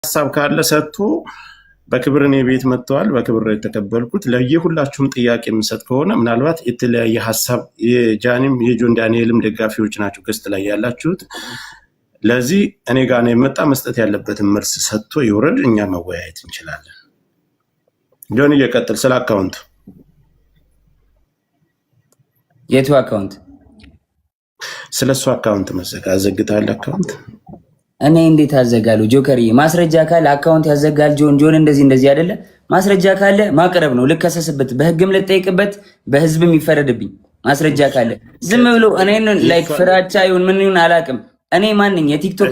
ሀሳብ ካለ ሰጥቶ በክብር እኔ ቤት መጥተዋል። በክብር ነው የተቀበልኩት። ለየሁላችሁም ጥያቄ የምሰጥ ከሆነ ምናልባት የተለያየ ሀሳብ የጃኒም የጆን ዳንኤልም ደጋፊዎች ናቸው guest ላይ ያላችሁት። ለዚህ እኔ ጋር ነው የመጣ፣ መስጠት ያለበትን መልስ ሰጥቶ ይውረድ። እኛ መወያየት እንችላለን። ጆን እየቀጥል ስለ account። የቱ account? ስለ እሱ account መዘጋ አዘግታል account። እኔ እንዴት አዘጋለሁ? ጆከርዬ፣ ማስረጃ ካለ account ያዘጋል። ጆን ጆን እንደዚህ እንደዚህ አይደለ? ማስረጃ ካለ ማቅረብ ነው። ልከሰስበት፣ በህግም ልጠይቅበት፣ በህዝብም ይፈረድብኝ። ማስረጃ ካለ ዝም ብሎ እኔን like ፍራቻ ይሁን ምን ይሁን አላውቅም። እኔ ማንኝ? የቲክቶክ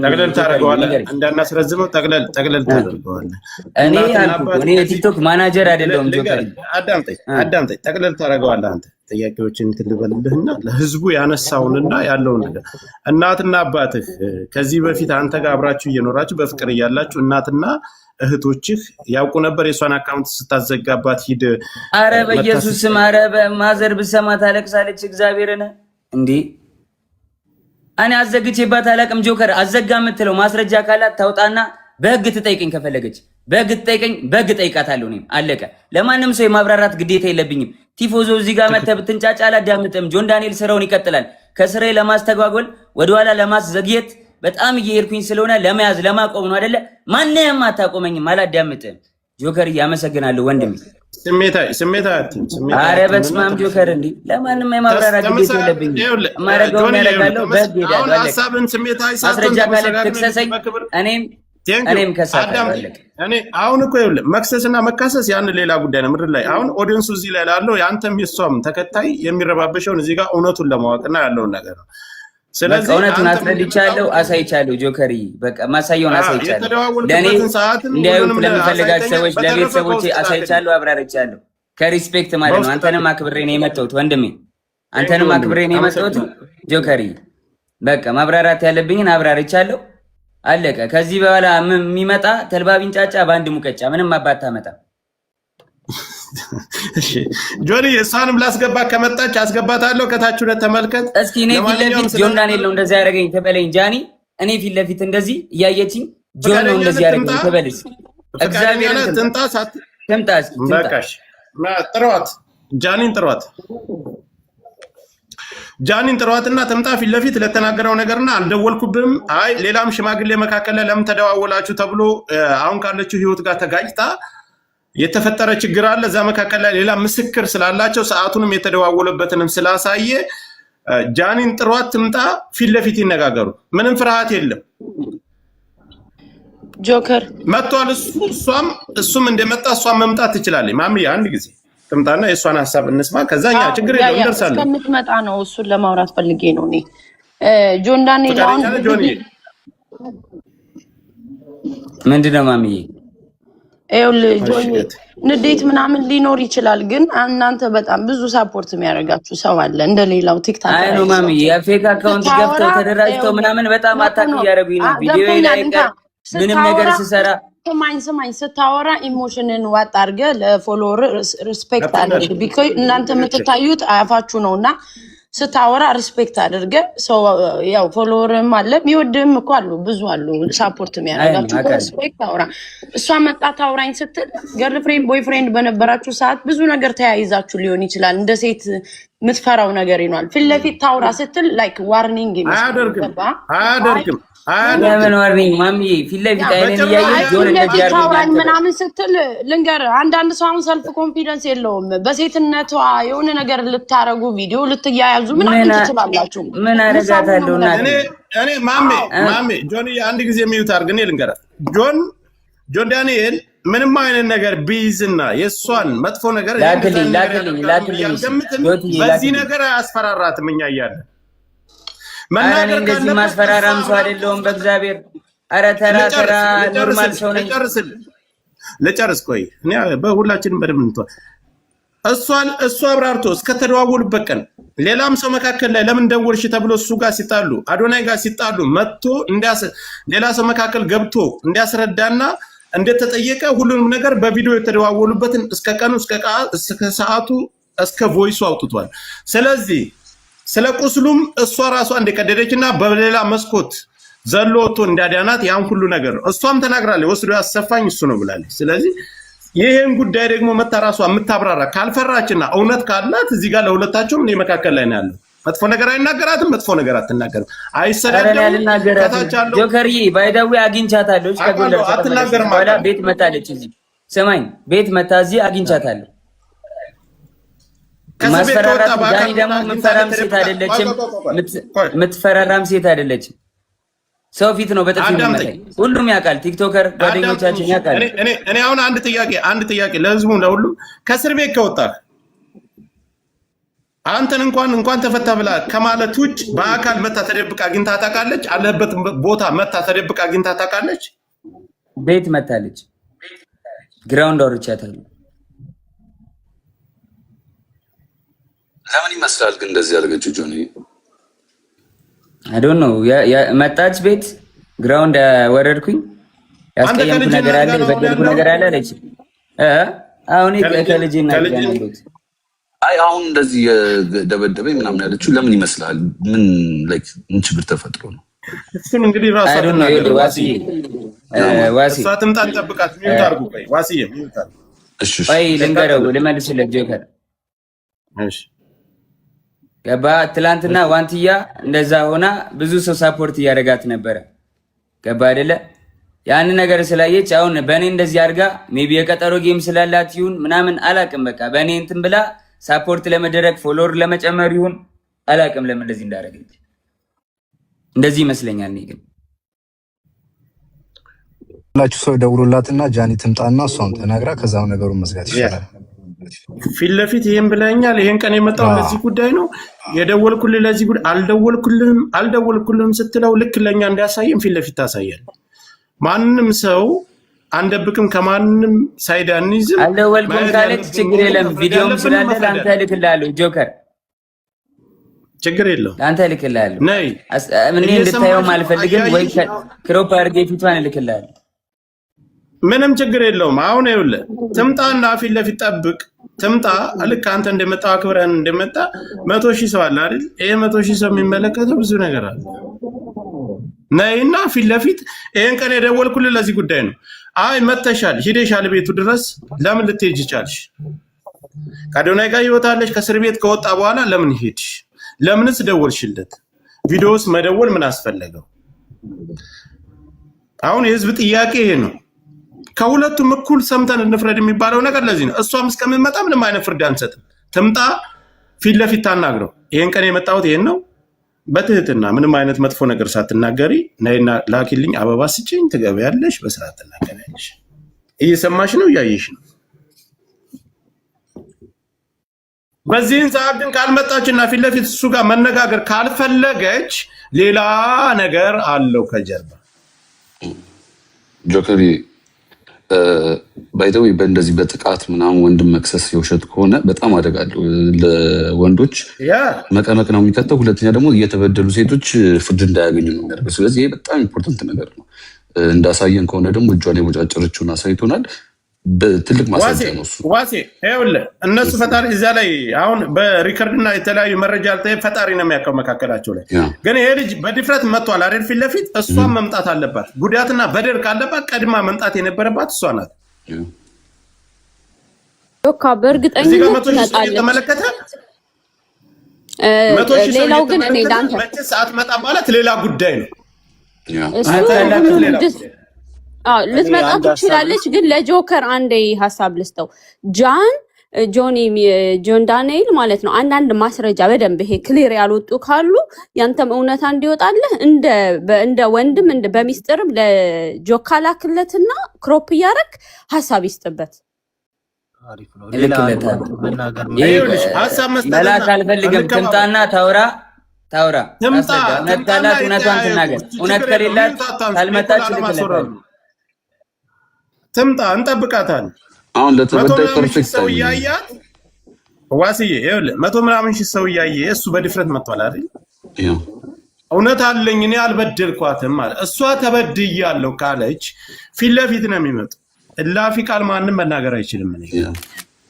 ጠቅለል ታደርገዋለህ፣ እንዳናስረዝመው ጠቅለል ጠቅለል ታደርገዋለህ። እኔ አልኩህ፣ እኔ የቲክቶክ ማናጀር አይደለሁም። ጆከር። አዳምጠኝ አዳምጠኝ፣ ጠቅለል ታደርገዋለህ አንተ። ጥያቄዎችን እንትን ልበልልህና ለህዝቡ ያነሳውንና ያለውን ነገር፣ እናትና አባትህ ከዚህ በፊት አንተ ጋር አብራችሁ እየኖራችሁ በፍቅር እያላችሁ እናትና እህቶችህ ያውቁ ነበር የእሷን account ስታዘጋባት ሂድ? አረ በኢየሱስ ስም፣ አረ mother ብሰማ ታለቅሳለች። እግዚአብሔርን እንዴ፣ እኔ አዘግቼባት አላቅም። ጆከር፣ አዘጋ የምትለው ማስረጃ ካላት ታውጣና በህግ ትጠይቀኝ። ከፈለገች በህግ ትጠይቀኝ፣ በህግ ጠይቃታለሁ። እኔም አለቀ። ለማንም ሰው የማብራራት ግዴታ የለብኝም። ቲፎዞ፣ እዚህ ጋር መተህ ብትንጫጫ አላዳምጥም። ጆን ዳንኤል ስራውን ይቀጥላል። ከስራዬ ለማስተጓጎል፣ ወደኋላ ለማስዘግየት በጣም እየሄድኩኝ ስለሆነ ለመያዝ ለማቆም ነው አይደለ? ማንም አታቆመኝም። አላዳምጥም። ጆከር፣ እያመሰግናለሁ ወንድሜ። ስሜታዊ ስሜታዊ አትሁን። አረ በስመ አብ ጆከር፣ እንዲህ ለማንም የማብራራት ግዴታ የለብኝም። የማደርገውን ያደርጋለሁ። በህግ ሄዳለሁ። ሀሳብን ስሜታዊ ማስረጃ ካለ ትክሰሰኝ። እኔም ከሳታለሁ። እኔ አሁን እኮ ይኸውልህ፣ መክሰስ እና መካሰስ ያን ሌላ ጉዳይ ነው። ምድር ላይ አሁን audience ኡ እዚህ ላይ ላለው የአንተም የሷም ተከታይ የሚረባበሸውን እዚህ ጋር እውነቱን ለማወቅና ያለውን ነገር ነው። ስለዚህ እውነቱን አስረድቻለሁ፣ አሳይቻለሁ። ጆከሪ፣ በቃ ማሳየውን አሳይቻለሁ። ለእኔ እንዲያዩት ለሚፈልጋቸው ሰዎች፣ ለቤተሰቦቼ አሳይቻለሁ፣ አብራርቻለሁ። ከ respect ማለት ነው። አንተንም አክብሬ ነው የመጣሁት ወንድሜ፣ አንተንም አክብሬ ነው የመጣሁት ጆከሪ። በቃ ማብራራት ያለብኝን አብራርቻለሁ። አለቀ። ከዚህ በኋላ የሚመጣ ተልባ ቢንጫጫ በአንድ ሙቀጫ ምንም አባት ታመጣ። ጆኒ፣ እሷንም ላስገባ፣ ከመጣች አስገባታለሁ። ከታች ሁለት ተመልከት። እስኪ እኔ ፊት ለፊት ጆን ዳንኤል ነው እንደዚህ ያደረገኝ ትበለኝ ጃኒ። እኔ ፊት ለፊት እንደዚህ እያየችኝ ጆን ነው እንደዚህ ያደረገኝ ትበልስ። እግዚአብሔር ትምጣ። ትምጣ እስኪ። በቃሽ፣ ጥሯት፣ ጃኒን ጥሯት። ጃኒን ጥሯትና ትምጣ ፊት ለፊት ለተናገረው ነገርና አልደወልኩብም፣ አይ ሌላም ሽማግሌ መካከል ላይ ለምን ተደዋወላችሁ ተብሎ አሁን ካለችው ህይወት ጋር ተጋጭታ የተፈጠረ ችግር አለ። እዛ መካከል ላይ ሌላ ምስክር ስላላቸው ሰዓቱንም የተደዋወለበትንም ስላሳየ ጃኒን ጥሯት ትምጣ፣ ፊት ለፊት ይነጋገሩ። ምንም ፍርሃት የለም። ጆከር። መጥቷል። እሱ እሷም እሱም እንደመጣ እሷም መምጣት ትችላለች። ማሚ አንድ ጊዜ ትምጣና የእሷን ሀሳብ እንስማ። ከዛ እኛ ችግር የለው እንደርሳለን። እስከምትመጣ ነው፣ እሱን ለማውራት ፈልጌ ነው እኔ። ጆን ዳንኤል አሁን ጆኒ። ምንድን ነው ማሚዬ? ይኸውልህ ጆኒ፣ ንዴት ምናምን ሊኖር ይችላል፣ ግን እናንተ በጣም ብዙ support የሚያደርጋችሁ ሰው አለ። እንደ ሌላው ቲክታክ አይ ነው ማሚዬ፣ የ fake account ገብተው ተደራጅተው ምናምን በጣም attack እያደረጉኝ ነው። ቪዲዮ ላይ ምንም ነገር ስሰራ ስማኝ ስማኝ፣ ስታወራ emotion ን ዋጥ አድርገህ ለ follower respect አድርግ። Because እናንተ የምትታዩት አፋችሁ ነው እና ስታወራ respect አድርገህ። ሰው ያው follower ም አለ፣ የሚወድህም እኮ አሉ፣ ብዙ አሉ support የሚያደርጋችሁ። Respect አውራ። እሷ መጣ ታውራኝ ስትል girlfriend boyfriend በነበራችሁ ሰዓት ብዙ ነገር ተያይዛችሁ ሊሆን ይችላል። እንደ ሴት የምትፈራው ነገር ይኗል። ፊት ለፊት ታውራ ስትል like warning ይመስላል። አያደርግም አያደርግም። ለምን warning ማሚዬ? ፊት ለፊት አይኔን እያየች ጆን እንደዚህ አድርጎኛል ምናምን ስትል ልንገርህ፣ አንዳንድ ሰው አሁን self confidence የለውም። በሴትነቷ የሆነ ነገር ልታረጉ፣ ቪዲዮ ልትያያዙ ምናምን ትችላላችሁ። ምን አደርጋታለሁ እናቴ? እኔ ማሜ ማሜ፣ ጆን አንድ ጊዜ mute አድርግ። እኔ ልንገራት፣ ጆን ዳንኤል ምንም አይነት ነገር ቢይዝና የእሷን መጥፎ ነገር ላክልኝ ላክልኝ ላክልኝ። በዚህ ነገር አያስፈራራትም። እኛ እያለን መናገር እንደዚህ ማስፈራራም ሰው አይደለሁም። በእግዚአብሔር፣ ኧረ ተራ ተራ normal ሰው ነኝ። ልጨርስ፣ ቆይ፣ እኔ በሁላችንም በደንብ እንተዋ። እሷን እሱ አብራርቶ እስከተደዋወሉበት ቀን ሌላም ሰው መካከል ላይ ለምን ደወልሽ ተብሎ እሱ ጋር ሲጣሉ፣ አዶናይ ጋር ሲጣሉ መጥቶ ሌላ ሰው መካከል ገብቶ እንዲያስረዳና እንደተጠየቀ ሁሉንም ነገር በቪዲዮ የተደዋወሉበትን እስከ ቀኑ፣ እስከ ሰዓቱ፣ እስከ voice ኡ አውጥቷል። ስለዚህ ስለ ቁስሉም እሷ ራሷ እንደቀደደች እና በሌላ መስኮት ዘሎ ወጥቶ እንዳዳናት ያን ሁሉ ነገር ነው። እሷም ተናግራለች፣ ወስዶ ያሰፋኝ እሱ ነው ብላለች። ስለዚህ ይህን ጉዳይ ደግሞ መታ ራሷ የምታብራራ ካልፈራችና እውነት ካላት እዚህ ጋር ለሁለታቸውም እኔ መካከል ላይ ነው ያለው። መጥፎ ነገር አይናገራትም፣ መጥፎ ነገር አትናገርም፣ አይሰዳደቡም። ከታች ያለው ጆከርዬ by the way አግኝቻታለሁ። ከጎንደር አትናገርም በኋላ ቤት መታለች። እዚህ ስማኝ፣ ቤት መታ እዚህ አግኝቻታለሁ። ማስፈራራት ዳኒ ደግሞ የምትፈራም ሴት አይደለችም፣ የምትፈራራም ሴት አይደለችም። ሰው ፊት ነው በጥፊ የሚመታኝ። ሁሉም ያውቃል። TikToker ጓደኞቻችን ያውቃል። እኔ አሁን አንድ ጥያቄ ለህዝቡ ለሁሉም፣ ከእስር ቤት ከወጣህ አንተን እንኳን ተፈታ ብላ ከማለት ውጭ በአካል መታ ተደብቃ አግኝታ ታውቃለች? አለበት ቦታ መታ ተደብቃ አግኝታ ታውቃለች? ቤት መታለች። Ground አውርቻታለሁ። ለምን ይመስላል ግን እንደዚህ ያደረገችው ጆኒ? I don't know። መጣች ቤት፣ ground ወረድኩኝ። ያስቀየምኩ ነገር አለ፣ የበደልኩ ነገር አለ አለች። አሁን ከልጄ እናት ጋር ነው ያለሁት። አይ፣ አሁን እንደዚህ የደበደበኝ ምናምን ያለችው ለምን ይመስላል? ምን like ምን ችግር ተፈጥሮ ነው? እሱን እንግዲህ ራሷ I don't know። ትናገር። ዋሲ ዋሲ እሷ ትምጣ፣ እንጠብቃት። Mute አድርጉ። ቆይ ዋስዬ፣ mute አድርጉ። እሺ። ቆይ ልንገረው፣ ልመልስለት ጆከር። እሺ። ገባ። ትላንትና ዋንትያ እንደዛ ሆና ብዙ ሰው support እያደረጋት ነበረ። ገባ አይደለ? ያን ነገር ስላየች አሁን በእኔ እንደዚህ አድርጋ maybe የቀጠሮ game ስላላት ይሁን ምናምን አላቅም። በቃ በእኔ እንትን ብላ support ለመደረግ፣ follower ለመጨመር ይሁን አላቅም፣ ለምን እንደዚህ እንዳደረገች እንደዚህ ይመስለኛል። እኔ ግን ላችሁ ሰው ደውሎላትና ጃኒ ትምጣና እሷም ተናግራ ከዛም ነገሩን መዝጋት ይሻላል። ፊት ለፊት ይሄን ብለኛል። ይሄን ቀን የመጣው ለዚህ ጉዳይ ነው የደወልኩልህ፣ ለዚህ ጉዳይ አልደወልኩልህም፣ አልደወልኩልህም ስትለው ልክ ለእኛ እንዲያሳየን ፊት ለፊት ታሳያል። ማንም ሰው አንደብቅም፣ ከማንም side አንይዝም። አልደወልኩም ማየት ካለች ያለብን ችግር የለም። መፍረድ ቪዲዮም ያለብን ስላለ መፍረድ ለአንተ ያለብን። እልክልሃለሁ ጆከር፣ ችግር የለውም። ለአንተ እልክልሃለሁ። ነይ። እኔ እየሰማሽ እንድታየውም ነው፣ አልፈልግም። ወይ እያየሽ ነው። Crop አድርጌ ፊቷን እልክልሃለሁ። ምንም ችግር የለውም። አሁን ይኸውልህ ትምጣና ፊት ለፊት ጠብቅ። ትምጣ፣ ልክ አንተ እንደመጣ አክብረን እንደመጣ 100,000 ሰው አለ አይደል? ይሄ 100,000 ሰው የሚመለከተው ብዙ ነገር አለ። ነይና ፊት ለፊት ይሄን ቀን የደወልኩልህ ለዚህ ጉዳይ ነው። አይ መተሻል፣ ሂደሻል ቤቱ ድረስ ለምን ልትሄጂ ቻልሽ? ከአዶናይ ጋር ህይወት አለሽ። ከእስር ቤት ከወጣ በኋላ ለምን ሄድሽ? ለምንስ ደወልሽለት? ቪዲዮስ መደወል ምን አስፈለገው? አሁን የህዝብ ጥያቄ ይሄ ነው። ከሁለቱም እኩል ሰምተን እንፍረድ የሚባለው ነገር ለዚህ ነው። እሷም እስከምትመጣ ምንም አይነት ፍርድ አንሰጥም። ትምጣ፣ ፊት ለፊት ታናግረው። ይሄን ቀን የመጣሁት ይሄን ነው። በትህትና ምንም አይነት መጥፎ ነገር ሳትናገሪ ነይና ላኪልኝ፣ አበባ ስጭኝ፣ ትገቢያለሽ፣ በስርዓት ትናገሪያለሽ። እየሰማሽ ነው፣ እያየሽ ነው። በዚህን ሰዓት ግን ካልመጣችና ፊት ለፊት እሱ ጋር መነጋገር ካልፈለገች ሌላ ነገር አለው ከጀርባ። ጆከር፣ by the way በእንደዚህ በጥቃት ምናምን ወንድም መክሰስ የውሸት ከሆነ በጣም አደጋ አለው። ለወንዶች መቀመቅ ነው የሚከተው። ሁለተኛ ደግሞ እየተበደሉ ሴቶች ፍርድ እንዳያገኙ ነው የሚያደርገው። ስለዚህ ይሄ በጣም important ነገር ነው። እንዳሳየን ከሆነ ደግሞ እጇን የቦጫጨረችውን አሳይቶናል። ትልቅ ዋሴ ማስረጃ ነው እሱ። ዋሴ፣ ይኸውልህ እነሱ ፈጣሪ እዚያ ላይ አሁን በ record እና የተለያዩ መረጃ አልተ ፈጣሪ ነው የሚያውቀው መካከላቸው ላይ። ግን ይሄ ልጅ በድፍረት መጥቷል አይደል? ፊት ለፊት እሷን መምጣት አለባት። ጉዳትና በደል ካለባት ቀድማ መምጣት የነበረባት እሷ ናት። ዮካ እዚህ ጋር በእርግጠኝነት 100,000 ሰው ትመጣለች። እየተመለከተ 100,000 ሰው ሌላው ግን እኔ እየተመለከተ ለአንተ መቼስ አትመጣም ማለት ሌላ ጉዳይ ነው። እሱ ሌላ ሁሉንም አዎ ልትመጣ አንድ ሀሳብ ትችላለች። ግን ለጆከር አንዴ ሀሳብ ልስጠው። ጃን ጆኒ ጆን ዳንኤል ማለት ነው። አንዳንድ ማስረጃ በደንብ ይሄ clear ያልወጡ ካሉ ያንተም እውነታ እንዲወጣልህ እንደ ወንድም እንደ በሚስጥርም ለጆካ ላክለትና crop እያደረግ ሀሳብ ይስጥበት። አሪፍ ነው። ሌላ አንድ እልክለታለሁ። መናገር ይሄ ይኸውልሽ ሀሳብ መስጠትና መላክ አልፈልግም። እንከባበር። ትምጣና ታውራ ታውራ ትምጣ። ታስረዳ። እውነት ትምጣና ካላት እውነቷን ይተያየቁ። ትናገር። እውነት ችግር የለውም። ከሌላት mute አታንሱ። ካልመጣች እኔ እኮ ላለማስወረድ እልክለታለሁ። ነው። ትምጣ፣ እንጠብቃታለን። አሁን መቶ ለተበዳይ ምናምን ሺህ perfect ሰው time ነው። እያያት ዋስዬ፣ ይኸውልህ መቶ ምናምን ሺህ ሰው እያየ እሱ በድፍረት መጥቷል አይደል? እውነት አለኝ እኔ አልበደልኳትም ማለት፣ እሷ ተበድያለሁ ካለች ፊት ለፊት ነው የሚመጡ። እላፊ ቃል ማንም መናገር አይችልም። እኔ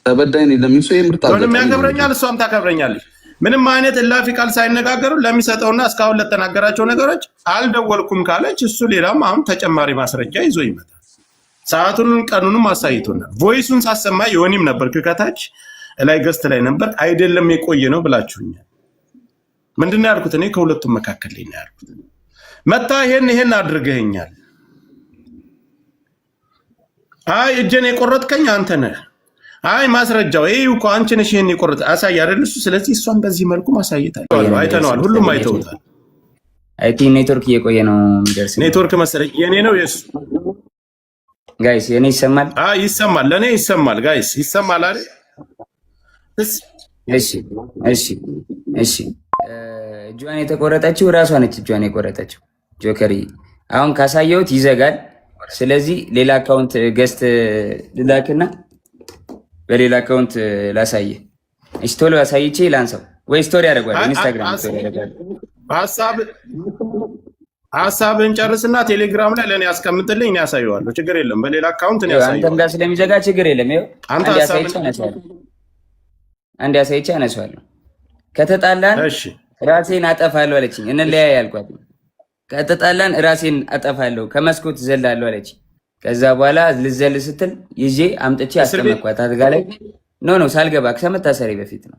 ተበዳይ ነኝ ለሚል ሰው የምርጥ ጆንም አጋጣሚ ነው። ያከብረኛል፣ እሷም ታከብረኛለች። ምንም አይነት እላፊ ቃል ሳይነጋገሩ ለሚሰጠውና እስካሁን ለተናገራቸው ነገሮች አልደወልኩም ካለች እሱ ሌላም አሁን ተጨማሪ ማስረጃ ይዞ ይመጣል። ሰዓቱንም ቀኑንም አሳይቶናል። Voice ኡን ሳሰማ የሆኒም ነበር ከታች ላይ guest ላይ ነበር። አይደለም የቆየ ነው ብላችሁኛል። ምንድን ነው ያልኩት? እኔ ከሁለቱም መካከል ላይ ነው ያልኩት። መታ ይሄን ይሄን አድርገኸኛል። አይ እጄን የቆረጥከኝ አንተ ነህ። አይ ማስረጃው ይሄ እኮ አንቺ ነሽ ይሄን የቆረጥ አሳይ አይደል እሱ። ስለዚህ እሷን በዚህ መልኩ ማሳየት አለ። አይተነዋል፣ ሁሉም አይተውታል። I think ኔትወርክ እየቆየ ነው የሚደርስ። ኔትወርክ መሰለኝ የኔ ነው የሱ። Guys የኔ ይሰማል? አይ ይሰማል፣ ለእኔ ይሰማል። Guys ይሰማል አይደል? እሺ እሺ እሺ። እጇን የተቆረጠችው እራሷ ነች። እጇን የቆረጠችው ጆከር አሁን ካሳየሁት ይዘጋል። ስለዚህ ሌላ account guest ልላክና በሌላ account ላሳየ። እሺ ቶሎ አሳይቼ ላንሳው ወይ story ያደርጓል፣ ኢንስታግራም story ያደርጓል። ሀሳብህን ጨርስና ቴሌግራም ላይ ለእኔ ያስቀምጥልኝ፣ እኔ ያሳየዋለሁ። ችግር የለም። በሌላ account እኔ አንተም ያሳየዋለሁ። ጋር ስለሚዘጋ ችግር የለም። ይኸው አንተ አንድ ሀሳብን አሳይቼ አነሳዋለሁ። አንድ አሳይቼ አነሳዋለሁ። ከተጣላን እሺ ራሴን አጠፋለሁ አለችኝ። እንለያይ አልኳት። ከተጣላን ራሴን አጠፋለሁ ከመስኮት ዘላለሁ አለችኝ። ከዛ በኋላ ልዘል ስትል ይዤ አምጥቼ እስር ቤት አስቀመጥኳት አልጋ ላይ። No, no፣ ሳልገባ ከመታሰሪ በፊት ነው።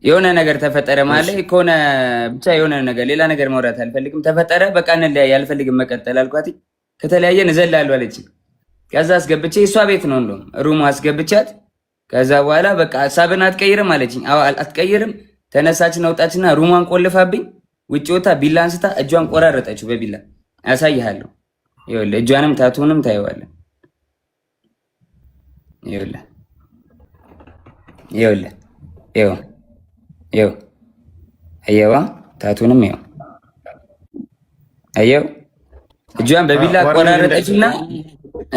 የሆነ ነገር ተፈጠረ ማለት ከሆነ ብቻ የሆነ ነገር ሌላ ነገር ማውራት አልፈልግም። ተፈጠረ በቃ እንለያይ፣ አልፈልግም መቀጠል አልኳት። ከተለያየን እዘላለሁ አለችኝ። ከዛ አስገብቼ እሷ ቤት ነው እንደውም room ኡ አስገብቻት። ከዛ በኋላ በቃ ሀሳብን አትቀይርም አለችኝ። አዎ አትቀይርም። ተነሳችና ወጣችና room ዋን ቆልፋብኝ ውጭ ወታ ቢላ አንስታ እጇን ቆራረጠችው በቢላ። አሳይሃለሁ። ይኸውልህ እጇንም tattoo ንም ታየዋለህ። ይኸውልህ ይኸውልህ ይኸው ይኸው አየዋ tattoo ንም ይኸው አየው እጇን በቢላ warning ቆራረጠችውና፣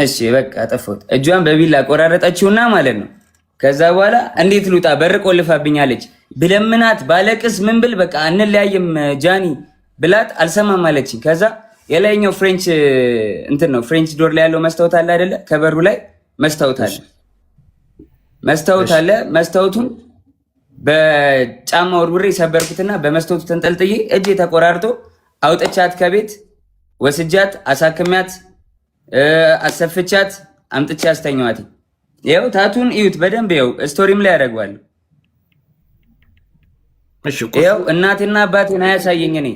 እሺ በቃ አጠፋሁት። እጇን በቢላ ቆራረጠችውና ማለት ነው። ከዛ በኋላ እንዴት ልውጣ? በር ቆልፋብኛለች። ብለምናት ባለቅስ ምን ብል በቃ እንለያይም ጃኒ ብላት አልሰማም አለችኝ። ከዛ የላይኛው French እንትን ነው French door ላይ ያለው መስታወት አለ አይደለ? ከበሩ ላይ መስታወት አለ፣ መስታወት አለ። መስታወቱን በጫማ ወርውሬ ሰበርኩትና በመስታወቱ ተንጠልጥዬ እጄ ተቆራርጦ አውጥቻት ከቤት ወስጃት አሳክሚያት አሰፍቻት አምጥቼ አስተኛዋት። ይኸው tattoo ን እዩት በደንብ ይኸው story ም ላይ ያደርገዋለሁ። ይኸው እናቴና አባቴን አያሳየኝ። እኔ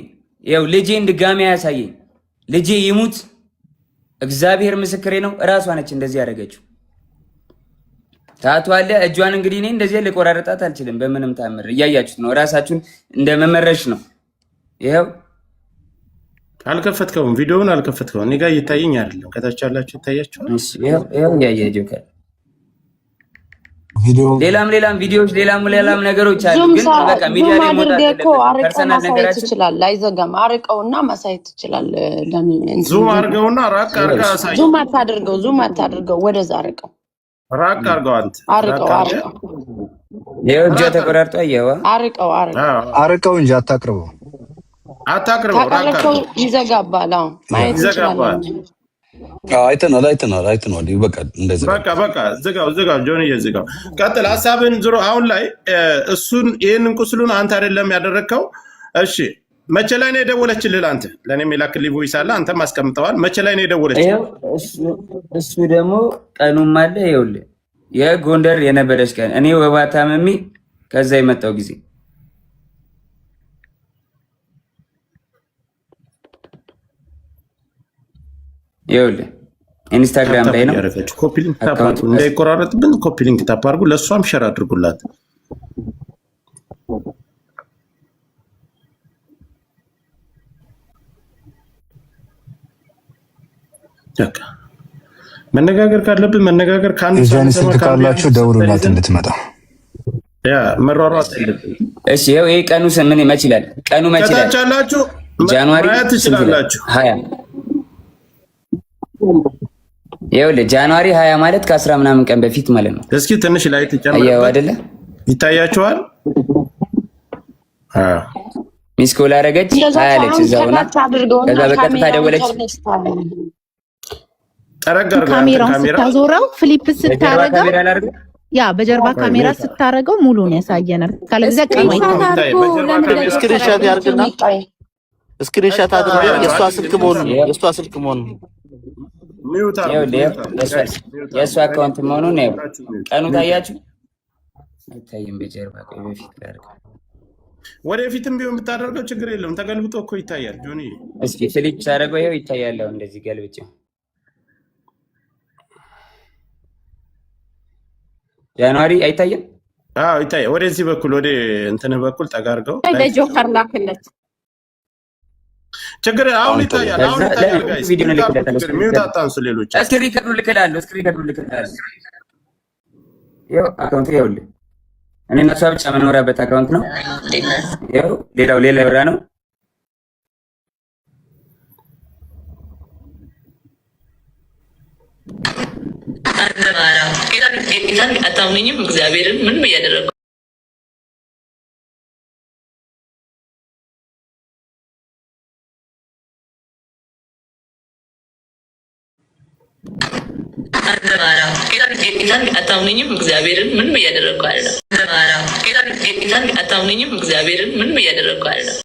ይኸው ልጄን ድጋሚ አያሳየኝ። ልጄ ይሙት፣ እግዚአብሔር ምስክሬ ነው። እራሷ ነች እንደዚህ ያደረገችው። Tattoo አለ እጇን። እንግዲህ እኔ እንደዚህ ልቆራረጣት አልችልም በምንም ታምር። እያያችሁት ነው። እራሳችሁን እንደ መመረሽ ነው። ይኸው አልከፈትከውም፣ ቪዲዮውን አልከፈትከውም። እኔ ጋር እየታየኝ አይደለም። ከታች ያላችሁ ይታያችኋል። ይኸው እያየ ጆከር ሌላም ሌላም ቪዲዮዎች ሌላም ሌላም ነገሮች አሉ። ግን በቃ ሚዲያ ዙም ላይ መውጣት አድርገህ እኮ የለበትም። አርቀህ Personal ማሳየት ነገራችን ትችላለህ። አይዘጋም። አርቀውና ማሳየት ትችላለህ። Zoom አድርገውና ራቅ አድርገህ አሳይ። Zoom አታድርገው፣ zoom አታድርገው፣ ወደዛ አርቀው፣ ራቅ አድርገው አንተ ራቅ አርቀው፣ አድርገህ አርቀው፣ ይኸው እጇ ተቆራርጦ አየኸዋ። አርቀው፣ አርቀው። አርቀው እንጂ አታቅርበው። አታቅርበው፣ ራቅ ካቀረብከው አድርገው። ይዘጋባል። አዎ ማየት ይዘጋባል። እንችላለን። አይተናል አይተናል አይተናል። ይበቃል። እንደዚህ በቃ በቃ ዝጋው ዝጋው፣ ጆንዬ ዝጋው። ቀጥል ሀሳብን። ዝሮ አሁን ላይ እሱን ይህንን ቁስሉን አንተ አይደለም ያደረግከው። እሺ መቼ ላይ ነው የደወለችልህ? አንተ ለእኔም የላክልኝ voice አለ፣ አንተም አስቀምጠዋል። መቼ ላይ ነው የደወለችልህ? ይኸው እሱ ደግሞ ቀኑም አለ። ይኸውልህ የጎንደር የነበረች ቀን እኔ ወባ ታመሚ ከዛ የመጣው ጊዜ ይኸውልህ ኢንስታግራም ላይ ነው ያደረገችው። Copy link tap Account አድርጉ፣ እንዳይቆራረጥብን copy link tap አድርጉ። ለእሷም share አድርጉላት። በቃ መነጋገር ካለብን መነጋገር ከአንዱ የጃኒ ሳንሰማ ስልክ ከአንዱ ካላችሁ ደውሉላት እንድትመጣ። ያ መሯሯጥ የለብንም። እሺ ይኸው ይሄ ቀኑ ምን መች ይላል? ቀኑ መች ይላል? ከታች ያላችሁ January ማየት ስንት ይላል? ትችላላችሁ። 20። ይኸውልህ January 20 ማለት ከአስራ ምናምን ቀን በፊት ማለት ነው። እስኪ ትንሽ ላይ አየኸው ትጨምርበት አይደለ? ይታያችኋል። አዎ Missed call አደረገች እንደዛ 20 አለች ሳይሆን እዛውና ከታች አድርገውና ከዛ በቀጥታ ካሜራውን ደወለች። ተርነስታል። ጠረግ አድርገው ያንተን ካሜራውን ካሜራ ስታዞረው flip በጀርባ ስታረገው ካሜራ ላድርገው። ያ በጀርባ ቆይ ካሜራ mute ስታረገው ሙሉን ያሳየናል። ካለበለዚያ ቀኑ screenshot አይታይም። ይታይ አድርጎ በጀርባ ለምን ካሜራ ለጆከር screenshot አይልክም? ያርግና screenshot አድርጎ የእሷ ስልክ መሆኑን ይኸው የእሷ ስልክ መሆኑን mute አድርጉት፣ ይኸውልህ፣ mute አድርጉት guys፣ mute የእሱ አድርጉት። account መሆኑን ይኸው ሁላችሁ mute ቀኑ mute። ታያችሁ አይታይም። በጀርባ ቆይ፣ በፊት ላድርገው። ወደፊትም ቢሆን ብታደርገው ችግር የለውም። ተገልብጦ እኮ ይታያል ጆኒ። እስኪ flip ሳደርገው ይኸው ይታያል። አሁን እንደዚህ ገልብጬው January አይታይም። አዎ ይታያል። ወደዚህ በኩል ወደ እንትንህ በኩል ጠጋ አድርገው ላይ ለጆከር ላክለት። ችግር አሁን አሁን ይታያል። ይታያል። አሁን ከዛ ይታያል። guys ቪዲዮ mute አድርጉት። ልክለታለሁ። ችግር mute አታንሱ። ሌሎች እስክሪን record ኡ ልክላለሁ። Screen record ኡ ልክላለሁ። ይኸው account ኡ ይኸውልህ፣ እኔ እና እሷ ብቻ የምኖራበት account ነው። ይኸው ሌላው ሌላ ያወራ ነው። አታምነኝም? እግዚአብሔርን ምንም እያደረገ አታምነኝም? እግዚአብሔርን ምንም እያደረግኩ አይደለም። አታምነኝም? እግዚአብሔርን ምንም እያደረግኩ አይደለም።